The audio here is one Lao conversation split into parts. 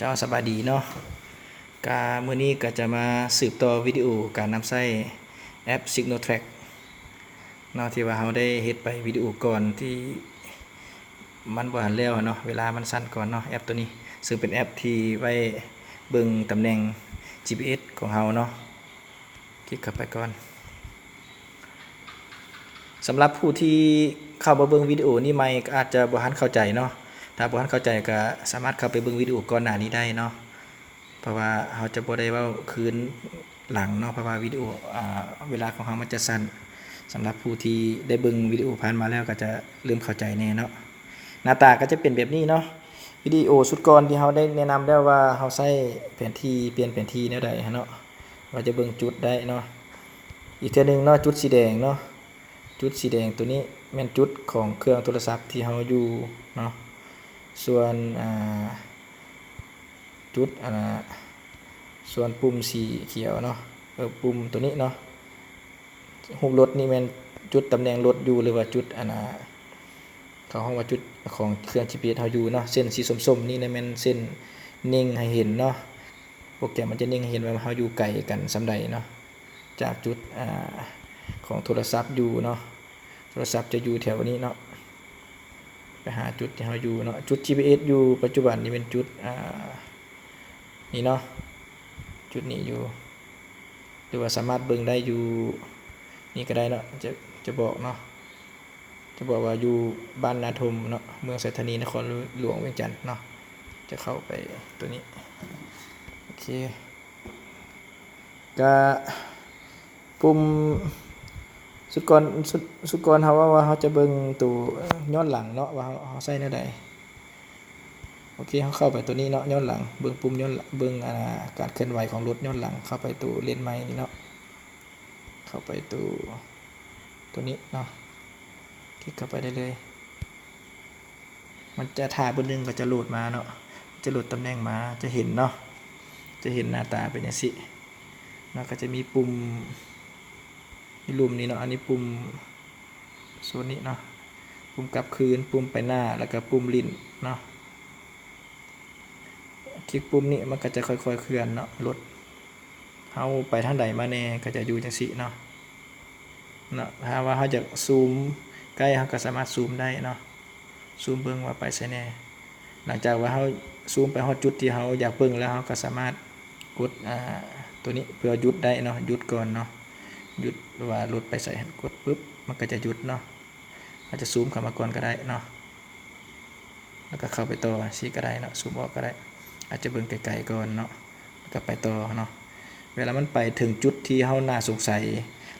ເຈົ້າ ສະບາຍດີເນາະ. ກະມື້ນີ້ກະຈະມາສືບຕໍ່ວິດີໂອການນຳໃຊ້ແອັບ Signal Track ເນາະ ທີ່ວ່າເຮົາໄດ້ເຮັດໄປວິດີໂອກ່ອນ ທີ່ມັນບໍ່ທັນແລ້ວເນາະ, ເວລາມັນສັ້ນກ່ອນເນາະ. ແອັບໂຕນີ້ ເຊິ່ງເປັນແອັບທີ່ໄວ້ເບິ່ງຕຳແໜ່ງ ຈີພີເອັສ ຂອງເຮົາເນາະ. ຄລິກເຂົ້າໄປກ່ອນ. ສຳລັບຜູ້ທີ່ເຂົ້າມາເບິ່ງວິດີໂອນີ້ໃໝ່ ກໍອາດຈະບໍ່ທັນເຂົ້າໃຈເນາະ. ຖ້າບໍ່ທັນເຂົ້າໃຈ ກໍສາມາດເຂົ້າໄປເບິ່ງວິດີໂອກ່ອນໜ້ານີ້ໄດ້ເນາະ, ເພາະວ່າເຮົາຈະບໍ່ໄດ້ເວົ້າຄືນຫຼັງເນາະ, ເພາະວ່າວິດີໂອ ອາ ເວລາຂອງເຮົາມັນຈະສັ້ນ. ສຳລັບຜູ້ທີ່ໄດ້ເບິ່ງວິດີໂອຜ່ານມາແລ້ວ ກໍຈະເລີ່ມເຂົ້າໃຈແດ່ເນາະ. ໜ້າຕາກໍຈະເປັນແບບນີ້ເນາະ. ວິດີໂອຊຸດກ່ອນທີ່ເຮົາໄດ້ແນະນຳແລ້ວວ່າເຮົາໃຊ້ແຜນທີ່ ປ່ຽນແຜນທີ່ແນວໃດຫັ້ນເນາະ, ເຮົາຈະເບິ່ງຈຸດໄດ້ເນາະ. ອີກເທື່ອໜຶ່ງເນາະ, ຈຸດສີແດງເນາະ, ຈຸດສີແດງໂຕນີ້ແມ່ນຈຸດຂອງເຄື່ອງໂທລະສັບທີ່ເຮົາຢູ່ເນາະ. ສ່ວນ ອາ ຈຸດ ອາ ສ່ວນປຸ່ມສີຂຽວເນາະ, ເອີ ປຸ່ມໂຕນີ້ເນາະ, ຮູບລົດນີ້ແມ່ນຈຸດຕຳແໜ່ງລົດຢູ່ ຫຼືວ່າຈຸດ ອາ ເຂົາເອີ້ນວ່າຈຸດຂອງເຄື່ອງ ຈີພີເອັສ ເຮົາຢູ່ເນາະ. ເສັ້ນສີສົ້ມໆນີ້ແມ່ນເສັ້ນເນັ່ງໃຫ້ເຫັນເນາະ, ໂປຣແກຣມມັນຈະເນັ່ງໃຫ້ເຫັນວ່າເຮົາຢູ່ໄກກັນສ່ຳໃດເນາະ ຈາກຈຸດ ອາ ຂອງໂທລະສັບຢູ່ເນາະ. ໂທລະສັບຈະຢູ່ແຖວນີ້ເນາະ, ໄປຫາຈຸດທີ່ເຮົາຢູ່ເນາະ. ຈຸດ ຈີພີເອັສ ຢູ່ປັດຈຸບັນນີ້ແມ່ນຈຸດ ອາ ນີ້ເນາະ, ຈຸດນີ້ຢູ່ ຫຼືວ່າສາມາດເບິ່ງໄດ້ຢູ່ນີ້ກໍໄດ້ເນາະ. ຈະ ຈະບອກເນາະ, ຈະບອກວ່າຢູ່ບ້ານນາທົ່ມເນາະ, ເມືອງໄຊທານີ ນະຄອນຫຼວງວຽງຈັນເນາະ. ຈະເຂົ້າໄປໂຕນີ້. ໂອເຄ ກະປຸ່ມ ຊຸດກ່ອນ ຊຸດ ຊຸດກ່ອນເຮົາເວົ້າວ່າເຮົາຈະເບິ່ງໂຕຍ້ອນຫຼັງເນາະ ວ່າເຮົາ ເຮົາໃຊ້ແນວໃດ. ໂອເຄ ເຮົາເຂົ້າໄປໂຕນີ້ເນາະ, ຍ້ອນຫຼັງ, ເບິ່ງປຸ່ມຍ້ອນ ເບິ່ງ ອາ ການເຄື່ອນໄຫວຂອງລົດຍ້ອນຫຼັງ. ເຂົ້າໄປໂຕເລນໃໝ່ນີ້ເນາະ, ເຂົ້າໄປໂຕ ໂຕນີ້ເນາະ, ຄລິກເຂົ້າໄປໄດ້ເລີຍ. ມັນຈະ ຖ້າບຶດໜຶ່ງກໍຈະໂຫຼດມາເນາະ, ຈະໂຫຼດຕຳແໜ່ງມາ ຈະເຫັນເນາະ, ຈະເຫັນໜ້າຕາເປັນຈັ່ງຊີ້ເນາະ. ກໍຈະມີປຸ່ມຢູ່ລຸ່ມນີ້ເນາະ, ອັນນີ້ປຸ່ມໂຊນນີ້ເນາະ, ປຸ່ມກັບຄືນ, ປຸ່ມໄປໜ້າ ແລ້ວກໍປຸ່ມຫຼິ້ນເນາະ. ຄລິກປຸ່ມນີ້ມັນກໍຈະຄ່ອຍໆເຄື່ອນເນາະ, ລົດເຮົາໄປທາງໃດມາແດ່ກໍຈະຢູ່ຈັ່ງຊີ້ເນາະ ເນາະ. ຖ້າວ່າເຮົາຢາກຊູມໃກ້ ເຮົາກໍສາມາດຊູມໄດ້ເນາະ, ຊູມເບິ່ງວ່າໄປໃສແດ່. ຫຼັງຈາກວ່າເຮົາຊູມໄປຮອດຈຸດທີ່ເຮົາຢາກເບິ່ງແລ້ວ ເຮົາກໍສາມາດກົດ ອາ ໂຕນີ້ເພື່ອຢຸດໄດ້ເນາະ, ຢຸດກ່ອນເນາະ, ຢຸດວ່າລົດໄປໃສ ກົດປຶບ ມັນກໍຈະຢຸດເນາະ. ອາດຈະຊູມເຂົ້າມາກ່ອນກໍໄດ້ເນາະ, ແລ້ວກໍເຂົ້າໄປຕໍ່ຊີ້ກໍໄດ້ເນາະ, ຊູມອອກກໍໄດ້, ອາດຈະເບິ່ງໄກໆກ່ອນເນາະ, ແລ້ວກໍໄປຕໍ່ເນາະ. ເວລາມັນໄປເຖິງຈຸດທີ່ເຮົາໜ້າສົງໄສ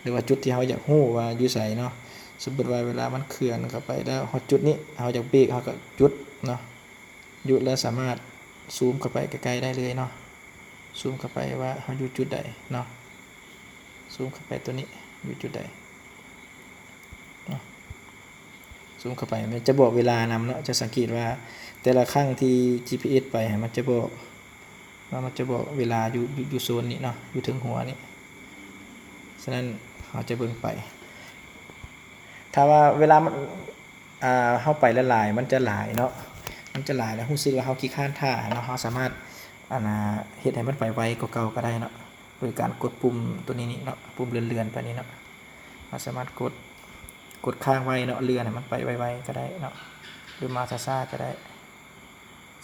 ຫຼືວ່າຈຸດທີ່ເຮົາຢາກຮູ້ວ່າຢູ່ໃສເນາະ, ສົມມຸດວ່າເວລາມັນເຄື່ອນເຂົ້າໄປແລ້ວຮອດຈຸດນີ້ ເຮົາຢາກເບກ ເຮົາກໍຢຸດເນາະ, ຢຸດແລ້ວສາມາດຊູມເຂົ້າໄປໃກ້ໆໄດ້ເລີຍເນາະ, ຊູມເຂົ້າໄປວ່າເຮົາຢູ່ຈຸດໃດເນາະ, ຊູມເຂົ້າໄປຕົວນີ້ ຢູ່ຈຸດໃດເນາະ. ຊູມເຂົ້າໄປ ມັນຈະບອກເວລານຳເນາະ. ຈະສັງເກດວ່າແຕ່ລະຄັ້ງທີ່ ຈີພີເອັສ ໄປ ມັນຈະບອກ ວ່າມັນຈະບອກເວລາຢູ່ ຢູ່ ຢູ່ໂຊນນີ້ເນາະ, ຢູ່ເທິງຫົວນີ້. ສະນັ້ນ ເຮົາຈະເບິ່ງໄປ ຖ້າວ່າເວລາມັນ ອ່າ ເຮົາໄປຫຼາຍໆ ມັນຈະຫຼາຍເນາະ, ມັນຈະຫຼາຍ ແລ້ວຮູ້ສຶກວ່າເຮົາຂີ້ຄ້ານຖ້າເນາະ, ເຮົາສາມາດ ອັນນ່າ ເຮັດໃຫ້ມັນໄປໄວກວ່າເກົ່າກໍໄດ້ເນາະ. ໂດຍການກົດປຸ່ມຕົວນີ້ນີ້ເນາະ, ປຸ່ມເລື່ອນໆໄປນີ້ເນາະ, ເຮົາສາມາດກົດ ກົດຄ້າງໄວ້ເນາະ, ເລື່ອນໃຫ້ມັນໄປໄວໆກໍໄດ້ເນາະ ຫຼືມາຊ້າໆກໍໄດ້.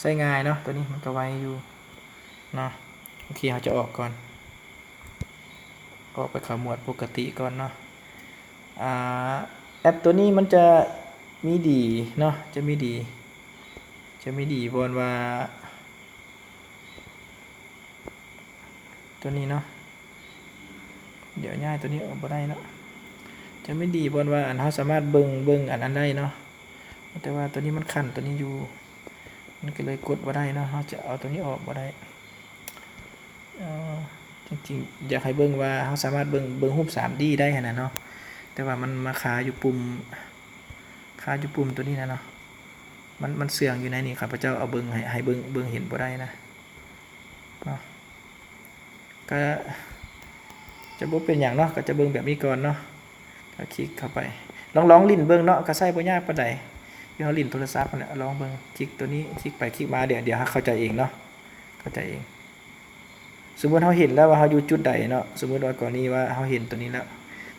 ໃຊ້ງ່າຍເນາະ, ຕົວນີ້ມັນກໍໄວຢູ່ເນາະ. ໂອເຄ ເຮົາຈະອອກກ່ອນ, ອອກໄປເຂົ້າໝວດປົກກະຕິກ່ອນເນາະ. ອ່າ ແອັບຕົວນີ້ມັນຈະມີດີເນາະ, ຈະມີດີ ຈະມີດີບ່ອນວ່າ ຕົວນີ້ເນາະ, ດຽວຍ້າຍຕົວນີ້ອອກບໍ່ໄດ້ເນາະ. ຈະມີດີບ່ອນວ່າ ອັນ ເຮົາສາມາດເບິ່ງ ເບິ່ງອັນ ອັນໄດ້ເນາະ, ແຕ່ວ່າຕົວນີ້ມັນຂັນຕົວນີ້ຢູ່ ມັນກໍເລີຍກົດບໍ່ໄດ້ເນາະ, ເຮົາຈະເອົາຕົວນີ້ອອກບໍ່ໄດ້. ເອີ ຈິງໆ ຢາກໃຫ້ເບິ່ງວ່າ ເຮົາສາມາດເບິ່ງ ເບິ່ງຮູບ ສາມດີ ໄດ້ຫັ້ນນະເນາະ, ແຕ່ວ່າມັນມາຄາຢູ່ປຸ່ມ ຄາຢູ່ປຸ່ມຕົວນີ້ນະເນາະ, ມັນ ມັນເຊື່ອງຢູ່ໃນນີ້. ຂ້າພະເຈົ້າເອົາເບິ່ງໃຫ້ ໃຫ້ເບິ່ງ ເບິ່ງເຫັນບໍ່ໄດ້ນະເນາະ. ກະຈະບໍ່ເປັນຫຍັງເນາະ, ກະຈະເບິ່ງແບບນີ້ກ່ອນເນາະ. ກະຄລິກເຂົ້າໄປ ລອງ ລອງຫຼິ້ນເບິ່ງເນາະ, ກະໃຊ້ບໍ່ຍາກປານໃດ, ຄືເຮົາຫຼິ້ນໂທລະສັບຫັ້ນແຫຼະ. ລອງເບິ່ງ ຄລິກຕົວນີ້ ຄລິກໄປຄລິກມາ ດຽວ ດຽວເຮົາເຂົ້າໃຈເອງເນາະ. ເຂົ້າໃຈເອງ. ສົມມຸດເຮົາເຫັນແລ້ວວ່າເຮົາຢູ່ຈຸດໃດເນາະ, ສົມມຸດວ່າກໍລະນີວ່າເຮົາເຫັນໂຕນີ້ແລ້ວ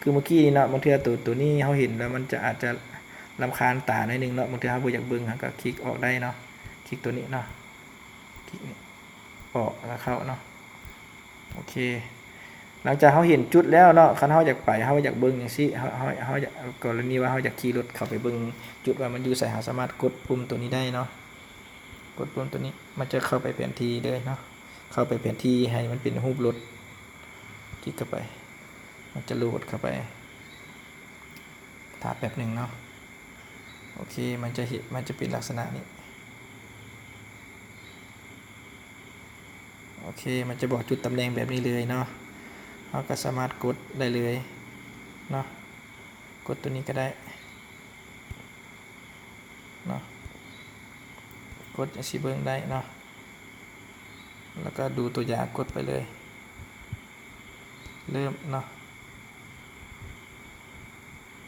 ຄືເມື່ອກີ້ນີ້ເນາະ, ບາງເທື່ອໂຕ ໂຕນີ້ເຮົາເຫັນແລ້ວມັນຈະ ອາດຈະລຳຄານຕາໜ້ອຍໜຶ່ງເນາະ, ບາງເທື່ອເຮົາບໍ່ຢາກເບິ່ງ ເຮົາກໍຄລິກອອກໄດ້ເນາະ, ຄລິກໂຕນີ້ເນາະ, ຄລິກນີ້ອອກແລ້ວເຂົ້າເນາະ. ໂອເຄ ຫຼັງຈາກເຮົາເຫັນຈຸດແລ້ວເນາະ, ຄັນເຮົາຢາກໄປ ເຮົາຢາກເບິ່ງຈັ່ງຊີ້ ເຮົາ ເຮົາ ເຮົາຢາກ ກໍລະນີວ່າເຮົາຢາກຂີ່ລົດເຂົ້າໄປເບິ່ງຈຸດວ່າມັນຢູ່ໃສ ເຮົາສາມາດກົດປຸ່ມໂຕນີ້ໄດ້ເນາະ, ກົດປຸ່ມໂຕນີ້ ມັນຈະເຂົ້າໄປແຜນທີ່ເລີຍເນາະ, ເຂົ້າໄປແຜນທີ່ໃຫ້ມັນເປັນຮູບລົດ, ຄລິກເຂົ້າໄປ ມັນຈະໂຫຼດເຂົ້າໄປ. ຖ້າແປັບໜຶ່ງເນາະ. ໂອເຄ ມັນຈະເຮັດ ມັນຈະເປັນລັກສະນະນີ້. ໂອເຄ ມັນຈະບອກຈຸດຕຳແໜ່ງແບບນີ້ເລີຍເນາະ, ເຮົາກໍສາມາດກົດໄດ້ເລີຍເນາະ, ກົດໂຕນີ້ກໍໄດ້ເນາະ, ກົດຈັ່ງຊີ້ເບິ່ງໄດ້ເນາະ, ແລ້ວກໍດູຕົວຢ່າງ ກົດໄປເລີຍ. ເລີ່ມເນາະ.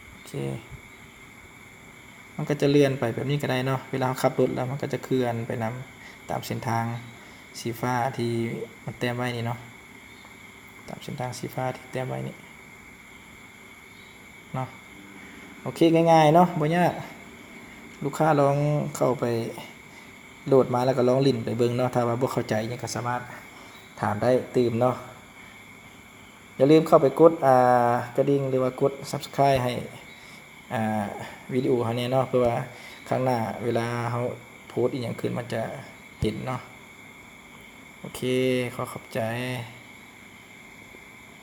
ໂອເຄ ມັນກໍຈະເລື່ອນໄປແບບນີ້ກໍໄດ້ເນາະ, ເວລາເຮົາຂັບລົດແລ້ວ ມັນກໍຈະເຄື່ອນໄປນຳຕາມເສັ້ນທາງສີຟ້າທີ່ມັນແຕ້ມໄວ້ນີ້ເນາະ, ຕາມເສັ້ນທາງສີຟ້າທີ່ແຕ້ມໄວ້ນີ້ເນາະ. ໂອເຄ ງ່າຍໆເນາະ, ບໍ່ຍາກ. ລູກຄ້າລອງເຂົ້າໄປໂຫຼດມາ ແລ້ວກໍລອງຫຼິ້ນໄປເບິ່ງເນາະ, ຖ້າວ່າບໍ່ເຂົ້າໃຈຫຍັງກໍສາມາດຖາມໄດ້ຕື່ມເນາະ. ຢ່າລືມເຂົ້າໄປກົດ ອ່າ ກະດິ່ງ ຫຼືວ່າກົດ Subscribe ໃຫ້ ອ່າ ວິດີໂອເຮົາແດ່ເນາະ, ເພື່ອວ່າຄັ້ງໜ້າເວລາເຮົາໂພສອີ່ຫຍັງຂຶ້ນ ມັນຈະເຫັນເນາະ. ໂອເຄ ຂໍຂອບໃຈ.